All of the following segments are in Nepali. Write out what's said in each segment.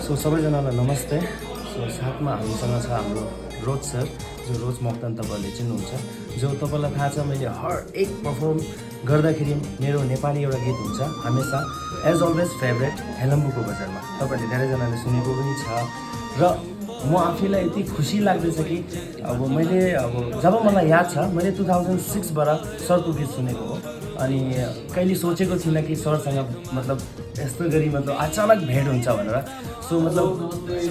सो सबैजनालाई नमस्ते। सो साथमा हामीसँग छ हाम्रो रोज सर, जो रोज मोक्तान तपाईँहरूले चिन्नुहुन्छ, जो तपाईँलाई थाहा छ मैले हर एक पर्फर्म गर्दाखेरि मेरो नेपाली एउटा गीत हुन्छ हमेसा एज अलवेज फेभरेट हेलम्बुको बजारमा। तपाईँहरूले धेरैजनाले सुनेको पनि छ र म आफैलाई यति खुसी लाग्दैछ कि मैले जब मलाई याद छ मैले 2006बाट सरको गीत सुनेको हो अनि कहिले सोचेको थिइनँ कि सरसँग मतलब यस्तो गरी मतलब अचानक भेट हुन्छ भनेर। सो मतलब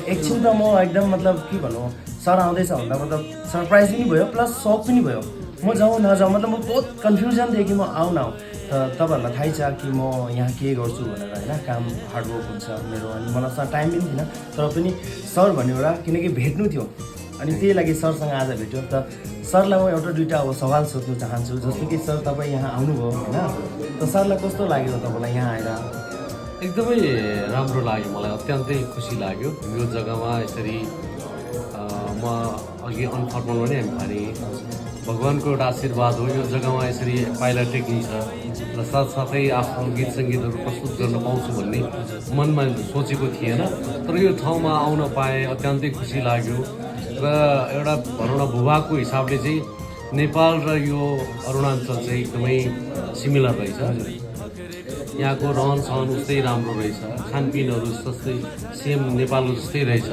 एकछिन त म एकदम मतलब के भनौँ सर आउँदैछ भन्दा मतलब सरप्राइज पनि भयो प्लस सक पनि भयो। म जाउँ नजाउँ मतलब म बहुत कन्फ्युजन थिएँ कि म आउँ न आउँ। त तपाईँहरूलाई थाहै छ कि म यहाँ के गर्छु भनेर होइन, काम हार्डवर्क हुन्छ मेरो अनि मलाई टाइम पनि थिएन तर पनि सर भन्ने एउटा किनकि भेट्नु थियो अनि त्यही लागि सरसँग आज भेट्यो। त सरलाई म एउटा दुइटा अब सवाल सोध्नु चाहन्छु, जस्तो कि सर तपाईँ यहाँ आउनुभयो होइन, त सरलाई कस्तो लाग्यो तपाईँलाई यहाँ आएर? एकदमै राम्रो लाग्यो, मलाई अत्यन्तै खुसी लाग्यो यो जग्गामा यसरी म अघि अनफर्मलमा नै हामी भने भगवान्को एउटा आशीर्वाद हो यो जग्गामा यसरी पाइला टेकिन्छ र साथसाथै आफ्नो गीत सङ्गीतहरू प्रस्तुत गर्न पाउँछु भन्ने मनमा सोचेको थिएन, तर यो ठाउँमा आउन पाएँ अत्यन्तै खुसी लाग्यो। र एउटा भनौँ न भूभागको हिसाबले चाहिँ नेपाल र यो अरुणाञ्चल चाहिँ एकदमै सिमिलर रहेछ। यहाँको रहन सहन उस्तै राम्रो रहेछ, खानपिनहरू जस्तै सेम नेपालको जस्तै रहेछ।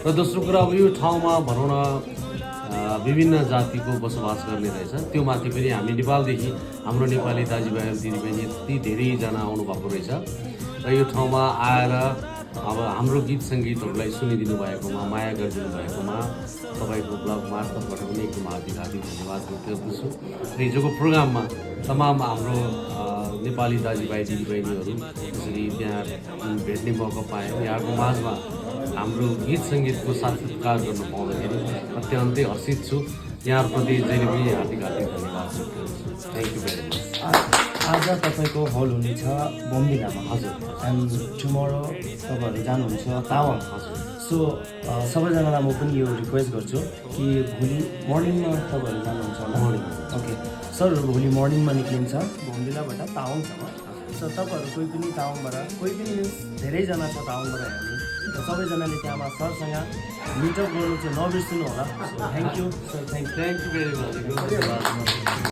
र दोस्रो कुरा अब यो ठाउँमा भनौँ न विभिन्न जातिको बसोबास गर्ने रहेछ, त्यो माथि पनि हामी नेपालदेखि हाम्रो नेपाली दाजुभाइ दिदीबहिनी यति धेरैजना आउनुभएको रहेछ र यो ठाउँमा आएर अब हाम्रो गीत सङ्गीतहरूलाई सुनिदिनु भएकोमा, माया गरिदिनु भएकोमा तपाईँको ब्लग मार्फतबाट पनि एकदम हार्दिक धन्यवाद व्यक्त गर्दछु। र हिजोको प्रोग्राममा तमाम हाम्रो नेपाली दाजुभाइ दिदीबहिनीहरू यसरी त्यहाँ भेट्ने मौका पाएँ। यहाँको माझमा हाम्रो गीत सङ्गीतको साक्षात्कार गर्न पाउँदाखेरि अत्यन्तै हर्षित छु। यहाँहरूप्रति जहिले पनि हार्दिक धन्यवाद व्यक्त गर्छु। Thank you very much. आज तपाईँको हल हुनेछ बम्बिलामा, हजुर, एन्ड टुमोरो तपाईँहरू जानुहुन्छ तावाङ। हजुर। सो सबैजनालाई म पनि यो रिक्वेस्ट गर्छु कि भोलि मर्निङमा तपाईँहरू जानुहुन्छ होला? मर्निङ। ओके सर, भोलि मर्निङमा निक्लिन्छ बम्बिलाबाट तावाङसम्म। सो तपाईँहरू कोही पनि तावाङबाट, कोही पनि मिन्स धेरैजना छ तावाङबाट हेर्ने, र सबैजनाले त्यहाँमा सरसँग मिटअप गर्नु चाहिँ नबिर्सिनु होला। Thank you sir, thank you very much.